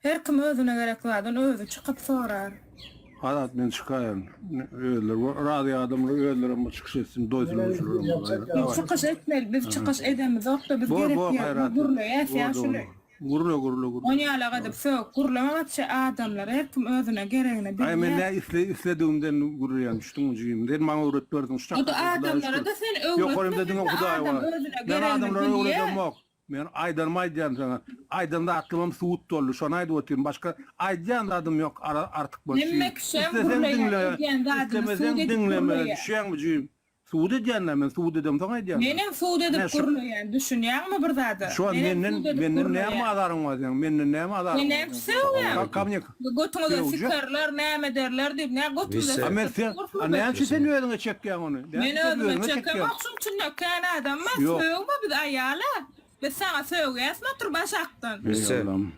Her kim özüne gerek zadyny özi çykyp sorar. Azat men çykaýyn. Özleri razy adamlar özlerem bir çykyş etsin doýsunlar şular. Biz çykyş etmeli biz çykyş edemizokda biz gerek ýerinde gürleýäs ýa şuny. Gürle gürle gürle. On ýalak edip sögüp gürleme wapşe adamlar her kim özüne geregini Aý men bilýär. nä isle isledigimden gürleýän düşdüňmi jigim. Sen maňa öwretmersiň şu O da çaka Hudaýa adamlara şükür. da sen Ýokarymda diňe öwretmeseňde Hudaý adam bar. özüne Men geregini adamlara bilýär. öwredemok. Men aýdanymy aýdýan saňa. Aýdan zatlymam subut boldy. Şony aýdyp otyryn. Başga aýdýan zadym ýok ara artykmaç Hemme jigim. kişem Isleseň gürleýär diňle, edýän zadyny islemeseň sud edip diňleme. gürleýär. Düşýäňmi jigim? Subut edýän-dä men, subut edemsoň aýdýan-da. Menem sud edip Ine şu gürleýän, düşünýäňmi bir zada? Şu wagt Menem menden sud edip menden näme gürleýän. azaryň bar seň? Menden näme azaryň Sen bar näme seň? sögýäň? Polkownik. Götüňize Sögjek. sikerler, näme ederler diýip, nä götümize A men sikdirip sen, a dursuň näme biz? üçin sen özüňe çekýäň ony? Näme Men üçin sen özüme özüňe çekýäň? çekemok, şuň içinde kän adam bar, Ýok. sögme biz aýala. Biz saňa sögýäsmi otur başakdan. Eý Allam.